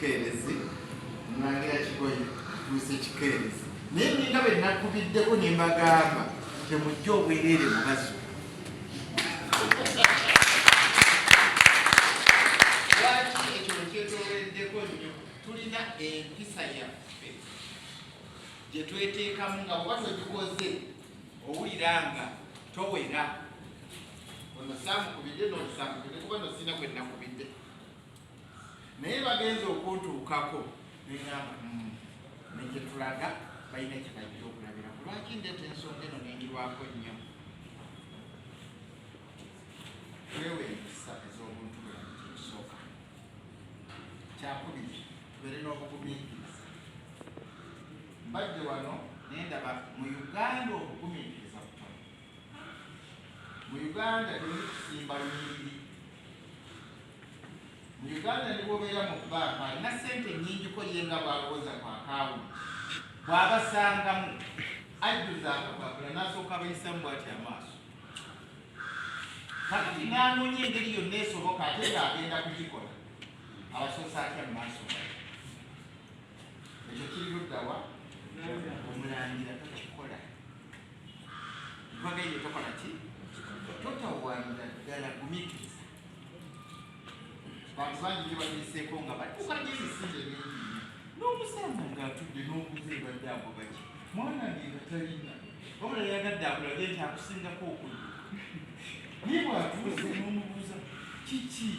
kikeerezi. Omulangira Kigoye atuuse kikeerezi, naye ninga bwe nakubiddeko ne mbagamba temujja obwereere mu bazzukulu. Lwaki ekyo kyetooleddeko nnyo? Tulina empisa yaffe gye tweteekamu nga bw'oba togikoze owulira nga towera. Ono saamukubidde n'oli saamukubidde, kuba no sirina gwe nakubidde, naye bagenze okuntuukako neŋamba ne gye tulaga balina kye bajja okulabirako. Lwaki ndeeta ensonga eno nengirwako nnyo? Twewe empisa ez'obuntu bulamu kyekisooka. Kyakubiri, tubeere n'obugumiikiriza. Mbadde wano nendaba mu Uganda obugumiikiriza butono. Mu Uganda temuli kusimba lunyiriri. Mu Uganda ne bw'obeera mu bbanka alina ssente nnyingiko ye nga bw'alowooza ku akawunti, bw'abasangamu ajjuza akapapula n'asooka abayisamu bw'ati amaaso, kakati n'anoonya engeri yonna esoboka ate ng'agenda kugikola abasoose atya mu maaso. Ekyo kiri luddawa? Omulangira tokikola, mpagaire tokola ki, totawanira ddala, gumiikiriza. Bantu bangi nyo batuyiseeko nga batuuka nyo emisinde mingi nnyo n'omusanga ng'atudde n'obuuza ebadde agoba ki, mwana nge nga talina, wabula yagadde akulage nti akusingako okudduka. Naye bw'atuuse n'omubuuza kiki,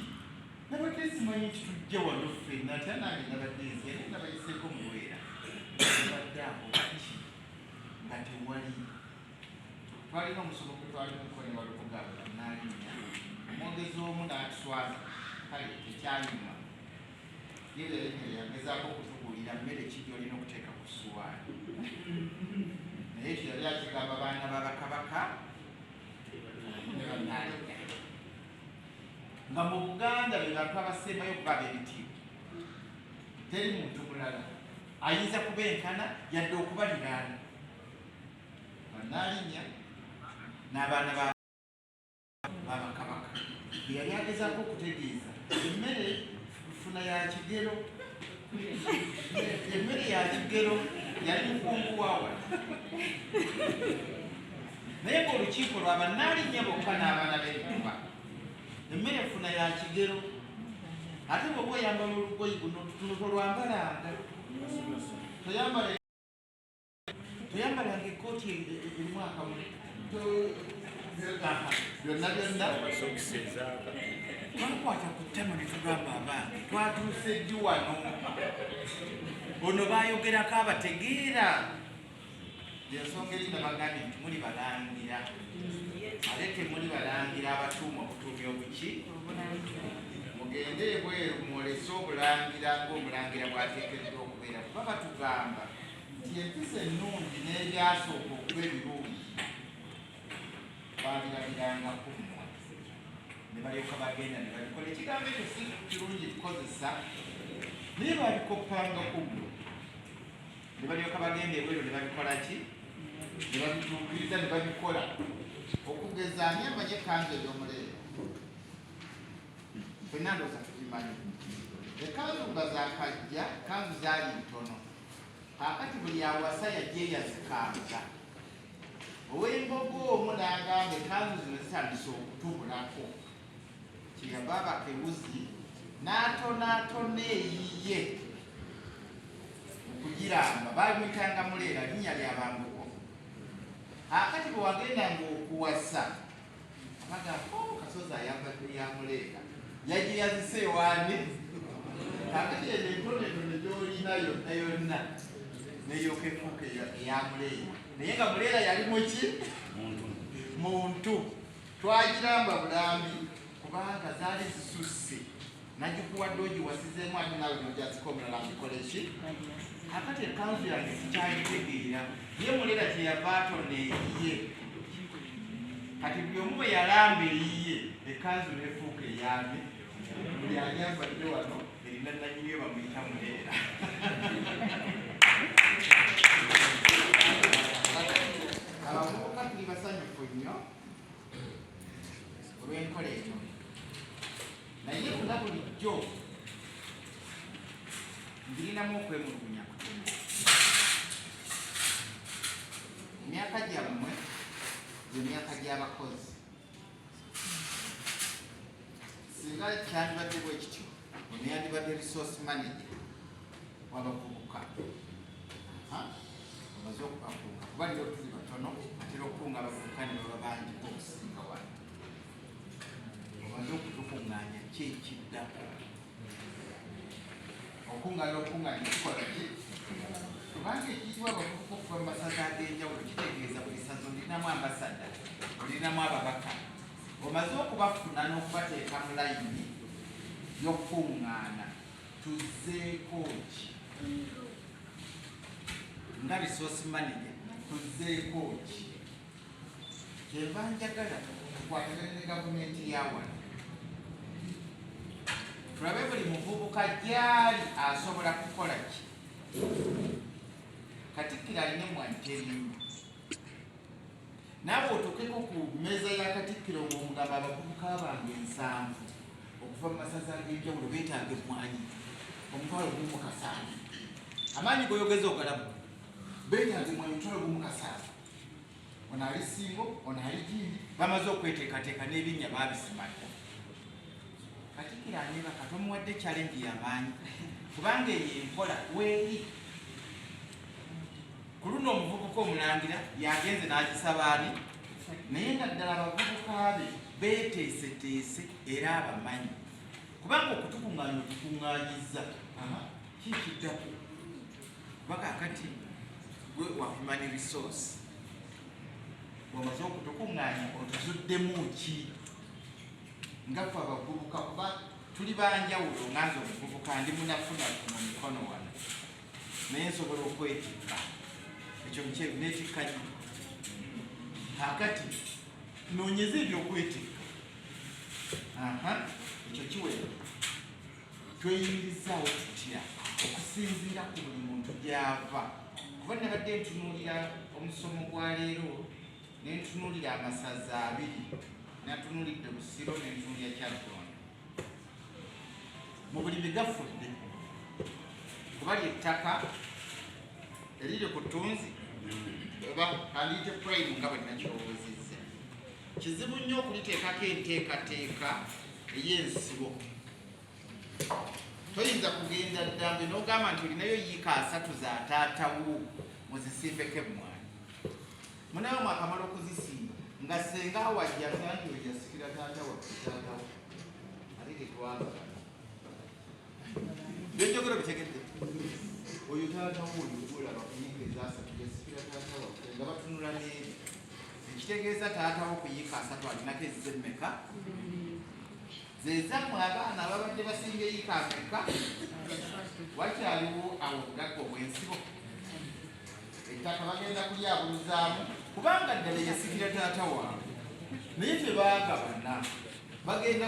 nabadde simanyi nti tujja wano ffenna, atya nange nabadde nzija, naye nabayiseeko muweera, nabadde agoba ki nga tewali. Twalina omusomo gwe twalimuko ne Walukuga Nnaalinnya, omwogezi omu n'atuswaza, kale tekyanyuma. Ye bwe yagezaako okutubuulira mmere ki gy'olina okuteeka ku ssuwaani, naye ekyo yali akigamba baana ba bakabaka ne bannaalinnya, nga mu Buganda be bantu abasembayo okuba ab'ebitiibwa. Teri muntu mulala ayinza kubenkana yadde okubaliraana, bannaalinnya n'abaana ba bakabaka. Bwe yali agezaako okutegeeza emmere funa ya kigero, emmere ya kigero, yali mukungu wawa, naye ng'olukiiko lwa bannaalinnya bokka n'abaana b'ebituba. Emmere funa ya kigero, ate bw'oba oyambala olugoyi guno tuno tolwambalanga, toyambala toyambalanga ekkooti erimu akamuli, byonna byonna. Twakwata ku ttama ne tugamba, abange, twatuuse ddi wano? Ono bayogerako abategeera. Ensonga eri nabagambye nti muli balangira, ate temuli balangira abatuuma obutuumi obuki. Mugende ebweru mwolese obulangira ng'omulangira bw'ateekeddwa okubeera, kuba batugamba nti empisa ennungi n'ebyasooka okuba ebirungi babirabiranga ku mmwe ne balyoka bagenda ne babikola. Ekigambo ekyo si kirungi kukozesa, naye babikoppanga ku mmwe ne balyoka bagenda ebweru ne babikola ki, ne babituukiriza ne babikola. Okugeza, ani amanyi ekkanzu ey'omuleero? Ffenna ndowooza tugimanyi. Ekkanzu nga zakajja, kanzu zaali ntono. Kaakati buli awasa yagyeyazikanga. Ow'embogo omu n'agamba ekkanzu zino zitandise okutubulako, kyeyava abakewuzi n'atonaatona eyiye okugiramba. Baamuyitanga Muleera, linnya lya bambogo. Akati bwe wagendanga okuwasa, abagamba, oh, Kasozi ayambadde ya Muleera, yagiyazise ewaani. Kakati eyo entonetono gy'olina yonna yonna neyoka efuuka eya Muleera, naye nga Muleera yali muki? Muntu. Twagiramba bulambi kubanga zaali zisusse, nagikuwadde ogiwasizeemu, ate naawe nojazika omulala ngikole ki? Akati ekanzu yange sikyagitegeera. Ye Muleera kyeyava atona eyiye. Kati buli omu bwe yalamba eyiye, ekanzu nefuuka eyambe. Buli agyambadde wano erina nanyiniyo, bamuyita Muleera. Abavubuka tuli basanyufu nnyo olw'enkola eno, naye nga bulijjo Mbirinamu okwemulugunya kutono. Emyaka gyammwe gyemyaka gy'abakozi. Singa kyandibadde bwe kityo, ono yandibadde resource manager w'abavubuka. Omaze okubakunga, kuba leero tuli batono, atera okukunga abavubuka ne baba bangi okusinga wano. Omaze okutukuŋŋaanya, ki ekiddako? Okuŋŋaanya okuŋŋaanya kikola ki? Kubanga ekiyitibwa abavubuka okuva mu masaza ag'enjawulo kitegeeza buli ssaza olinamu ambasada, olinamu ababaka. Omaze okubafuna n'okubateeka mu layini y'okukuŋŋaana, tuzzeeko ki nga resource manager? Tuzzeeko ki? Kyenva njagala tukwatagane ne gavumenti ya wano, tulabe buli muvubuka gyali asobola kukola ki. Katikkiro alina emmwanyi terinnya. Naawe otuukeko ku mmeeza ya Katikkiro ng'omugamba, abavubuka bange 70 okuva mu masaza ag'enjawulo beetaaga emmwanyi 1,000. Amaanyi goyogeza ogalabu. Beetaaga emmwanyi 1,000. Ono ali Singo, ono ali gindi, bamaze okweteekateeka n'ebinnya baabisimadda. Katikkiro aneebaka, tomuwadde challenge y'amaanyi, kubanga eyo enkola weeri. Ku luno omuvubuka omulangira yagenze n'agisaba ani, naye nga ddala abavubuka be beeteeseteese era abamanyi, kubanga okutukuŋŋaanya otukuŋŋaanyiza, kikiddako kuba kaakati gwe wa human resource. Bw'omaze okutukuŋŋaanya, otuzuddemu ki nga ffe abavubuka? Kuba tuli banjawulo. Nga nze omuvubuka ndi munafunafu mu mikono wano, naye nsobola okwetikka ekyo mukyeru netikka nnyo. Kaakati noonyeze ebyokwetikka. Aha, ekyo kiwera. Tweyimirizaawo tutya okusinziira ku buli muntu gy'ava? Kuba nabadde ntunuulira omusomo gwa leero, ne ntunuulira amasaza 2, natunuulidde Busiro, ne ntunuulira Kyaddondo. Mu bulimi gafudde, kuba lyettaka eriri ku ttunzi oba kandiyite prime nga bwe nakirowoozezza, kizibu nnyo okuliteekako enteekateeka ey'ensibo. Toyinza kugenda ddambe n'ogamba nti olinayo yiika 30 za taatawo, muzisimbeko emmwanyi. Munawe mwakamala okuzisimba nga senga wajja nti oyo yasikira taata waffe, taatawo, ate tetwagala. Byenjogero bitegedde? Oyo taata wo oyo gwolaba ku yiika ezasatu yasikira taata waffe, nga batunula n'eri ekitegeeza taata wo ku yiika 30 alinako ezize mmeka? Zezammwe abaana ababadde basinga eyiika ameka? Wakyaliwo awo obugagga obw'ensibo? Ettaka bagenda kulyabuluzaamu, kubanga ddala yasikira taata waabwe naye tebaagabana, bagenda.